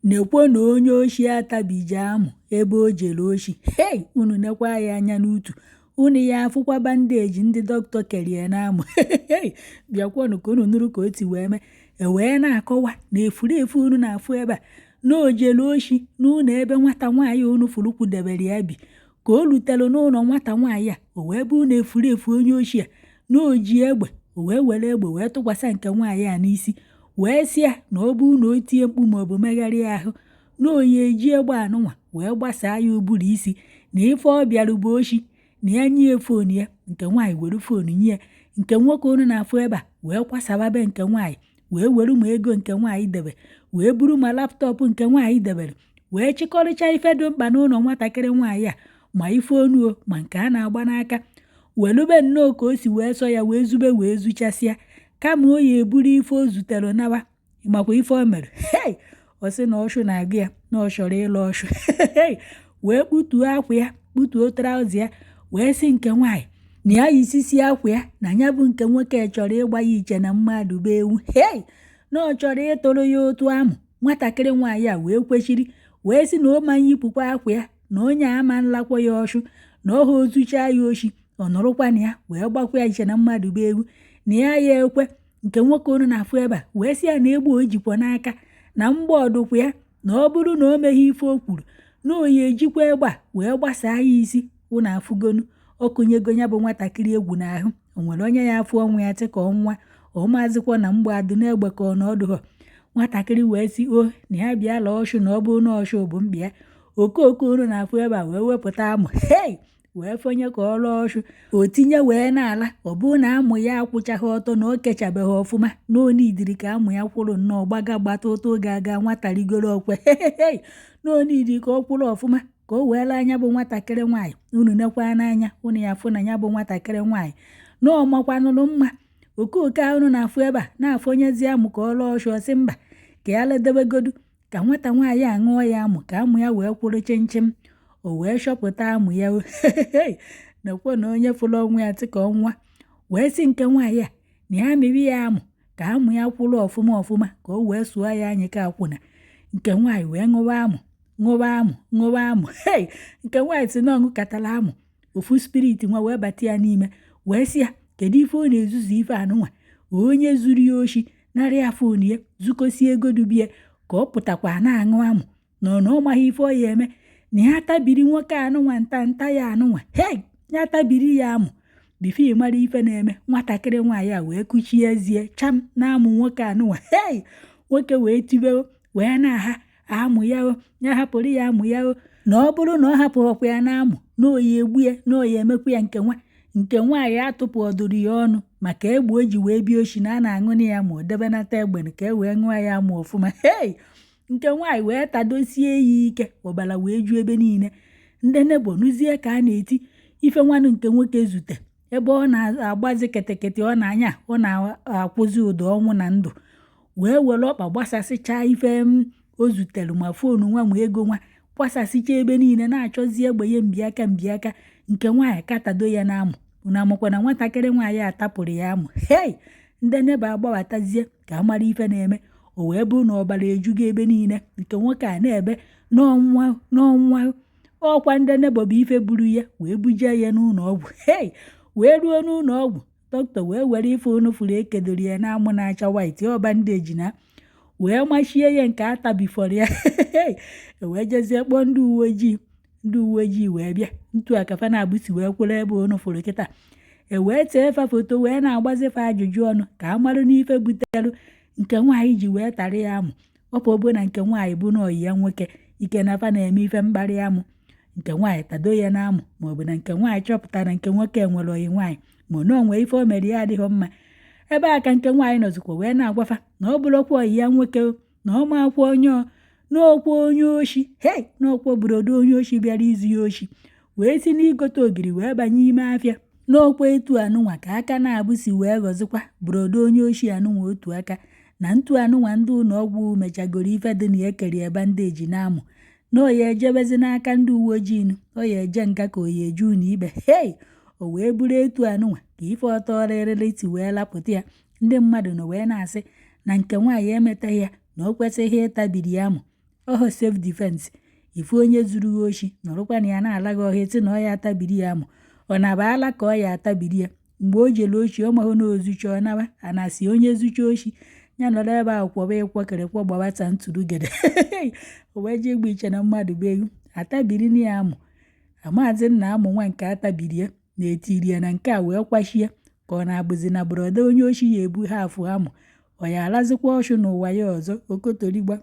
Nekwo na onye oshi atabije amụ ebe o jere oshi. Hei! Unu nekwa ya anya n'utu, unu ya afụkwa bandage ndị dọkịta kerie n'amụ. Hei! Bịakwanụ ka unu nụrụ ka o si wee mee. E wee na-akọwa na efulefu unu na-afụ ebe a na o jere oshi n'ụlọ ebe nwata nwaanyị unu fụrụ kwudebere ya bi. Ka o rutere n'ụlọ nwata nwaanyị a, o wee bụrụ na efulefu onye oshi a na o ji egbe, o wee were egbe wee tụkwasị nke nwaanyị a n'isi, wee sị ya na ọ bụrụ na o tie mkpu maọbụ megharịa ahụ, na o ya eji egbe anụnwa wee gbasaa ya ụbụrụ isi, na ife ọ bịara bụ oshi, na ya nye phone ya. Nke nwaanyị were phone nye ya. Nke nwoke unu na-afụ ebe a wee kwasawa be nke nwaanyị, wee were ma ego nke nwaanyị debe, wee buru ma laptop nke nwaanyị debere, wee chịkọrịcha ife dị mkpa n'ụlọ nwatakịrị nwaanyị a, ma ife onu o, ma nke a na-agba n'aka, welube nnọọ ka o si wee sọ ya wee zube wee zuchasịa. Kama o ya eburu ife o zutere nawa, makwa ife o mere, hei, ọ sị na ọshụ na-agụ ya, na ọ chọrọ ịlụ ọshụ. Hei, wee kputuo akwa ya, kputuo trouser ya, wee sị nke nwaanyị na ya yisisi akwa ya, na ya bụ nke nwoke chọrọ ịgba ya iche na mmadụ bụ ewu. Hei, na ọ chọrọ ịtụrụ ya ụtụ amụ. Nwatakịrị nwaanyị a wee kwechiri, wee sị na o ma yipụkwa akwa ya, na onye ama nlakwa ya ọshụ, na ọha ozuchaa ya oshi, ọ nọrọkwa na ya wee gbakwa ya iche na mmadụ bụ ewu, na ya ya ekwe. Nke nwoke unu na-afụ ebe a wee sị ya na egbe o jikwa n'aka, na mgba ọdụkwa ya, na ọ bụrụ na o meghị ife o kwuru, na o ya ejikwa egbe a wee gbasaa ya isi. Unu afụgonu, ọ kụnyego ya bụ nwatakịrị egwu n'ahụ. O nwere onye ya afụ ọnwụ ya tị ka ọnwa ọ mazikwa na mgba adụ n'egbe ka ọ na ọdụghọ. Nwatakịrị wee sị o na ya bịa lụọ ọshụ, na ọ bụrụ na ọshụ bụ mkpa ya. Okooko unu na-afụ ebe a wee wepụta amụ, hei, wee fọnye ka ọ lụọ ọshụ. O tinye wee na-ala. Ọ bụrụ na amụ ya akwụchaghị ọtọ, na o kechabeghị ọfụma, na o nidiri ka amụ ya kwụrụ nnọọ gbaga gbata ụtụ ga-aga nwata rigoro okwe. Hei, na o nidiri ka ọ kwụrụ ọfụma ka o wee laa anya bụ nwatakịrị nwaanyị. Unu nekwa n'anya, unu ya afụ na ya bụ nwatakịrị nwaanyị na ọ makwanụrụ mma. Okooko a unu na-afụ ebe a na-afọnyezi amụ ka ọ lụọ ọshụ, ọ sị mba, ka ya ledebegodu ka nwata nwaanyị a ṅụọ ya amụ ka amụ ya wee kwụrụ chimchim. O wee chọpụta amụ ya. Nekwa na onye fụrụ ọnwụ ya tị ka ọnwa, wee sị nke nwaanyị a na ya mịrị ya amụ ka amụ ya kwụrụ ọfụma ọfụma ka o wee sụọ ya anyị ka akwụna. Nke nwaanyị wee ṅụwa amụ, ṅụwa amụ, ṅụwa amụ. Hei, nke nwaanyị sị na ọ ṅụkatara amụ, ofu spirit nwa wee bata ya n'ime, wee sị ya kedu ife ọ na-ezuzu ife anụnwa. Onye zuru ya oshi, nara ya phone ya, zukosie ego dubie, ka ọ pụtakwa na-aṅụ amụ na ọ na ọ maghị ife ọ ya eme, na ya tabiri nwoke anụnwa nta nta ya anụnwa. Hei, ya tabiri ya amụ before ị mara ife na-eme. Nwatakịrị nwaanyị a wee kuchie ezie cham na amụ nwoke anụnwa. Hei, nwoke wee tibe wee na-aha amụ ya o, ya hapụrụ ya amụ ya o, na ọ bụrụ na ọ hapụrụkwa ya n'amụ, na oyi egbu ya, na oyi emekwa ya. Nke nwa nke nwaanyị atụpụ ọdụrụ ya ọnụ maka egbe o ji wee bịa oshi, na a na-aṅụ ya ma o debenata egbe ka e wee ṅụọ ya amụ ọfụma. Hei, nke nwaanyị wee tadosie ya ike, ọbara wee ju ebe niile. Ndị neighbour nụzie ka a na-eti ife nwanụ nke nwoke zute ebe ọ na-agbazi kịtịkịtị, ọ na-anya, ọ na-akwụzi ụdọ ọnwụ na ndụ, wee were ọkpa gbasasịchaa ife o zutere, ma phone nwa ma ego nwa, gbasasịcha ebe niile, na-achọzi egbe ya mbiaka mbiaka. Nke nwaanyị katado ya n'amụ. Unu amakwa na nwatakịrị nwaanyị a tapụrụ ya amụ. Hei, ndị neighbour agbabatazie ka a mara ife na-eme. O wee bụrụ na ọbara ejugo ebe niile. Nke nwoke a na-ebe n'ọnwa n'ọnwa. Ọkwa ndị neighbour bụ ife buru ya wee buje ya n'ụlọ ọgwụ. Hei, wee ruo n'ụlọ ọgwụ, dọkịta wee were ife unu fụrụ ekedoro ya n'amụ na-acha white, ọ bandage, na wee machie ya nke atabifọrọ ya. Wee jezie kpọọ ndị uwe ojii. Ndị uwe ojii wee bịa ntu akafa na-abụsi wee kwụrụ ebe unu fụrụ kịta. E wee tee fa foto, wee na-agbazi fa ajụjụ ọnụ ka a marụ n'ife buterụ nke nwaanyị ji wee tara ya amụ. Ọpụ bụ na nke nwaanyị bụ na ọyị ya nwoke ike na fa na-eme ife mkparị amụ, nke nwaanyị tado ya n'amụ, maọbụ na nke nwaanyị chọpụtara nke nwoke nwere ọyị nwaanyị, ma na onwe ife o mere ya adịghị mma. Ebe a ka nke nwaanyị nọzikwa wee na-agwafa na ọ bụrụkwa ọyị ya nwoke, na ọ makwa onye ọ n'okwu onye oshi. Hei, n'okwu obodo onye oshi bịara izu ya oshi, wee si n'igote ogiri wee banye ime afịa. N'okwu etu anụnwa ka aka na-abụ si wee ghọzikwa brodo onye oshi anụnwa otu aka na ntu anụnwa. Ndị ụlọ ọgwụ mechagoro ife dị na ekeri bandage na amụ, na oya ejebezi n'aka ndị uwe ojii nụ, ọ ya eje nga ka oya eje ụlọ ikpe. Hei, o wee bụrụ etu anụnwa ka ife ọtọ rịrịrị si wee lapụta ya. Ndị mmadụ nọ wee na-asị na nke nwaanyị emetaghị ya, na o kwesịghị ịtabiri ya amụ. Ọhọ self defense. Ifu onye zuru gị oshi nọrọkwa na ya na-ala gị ọhịa, sị na ọ ya atabiri ya amụ. Ọ na-aba ala ka ọ ya atabiri ya mgbe o jere oshi. Ọ mahụ na ozucha ọ nawa a na-asị onye zucha oshi ya nọrọ ebe ahụ kwọba ịkwọkịrịkwọ gbawata ntụrụgede. O wee jee igbu iche na mmadụ bụ ewu atabiri na ya amụ. Amaazị nna amụ nwa nke atabiri ya na-etiri ya na nke a wee kwashie ka ọ na-abụzi na brother onye oshi ya ebu ha afụ amụ. Ọ ya alazikwa ọchụ n'ụwa ya ọzọ okotorigba.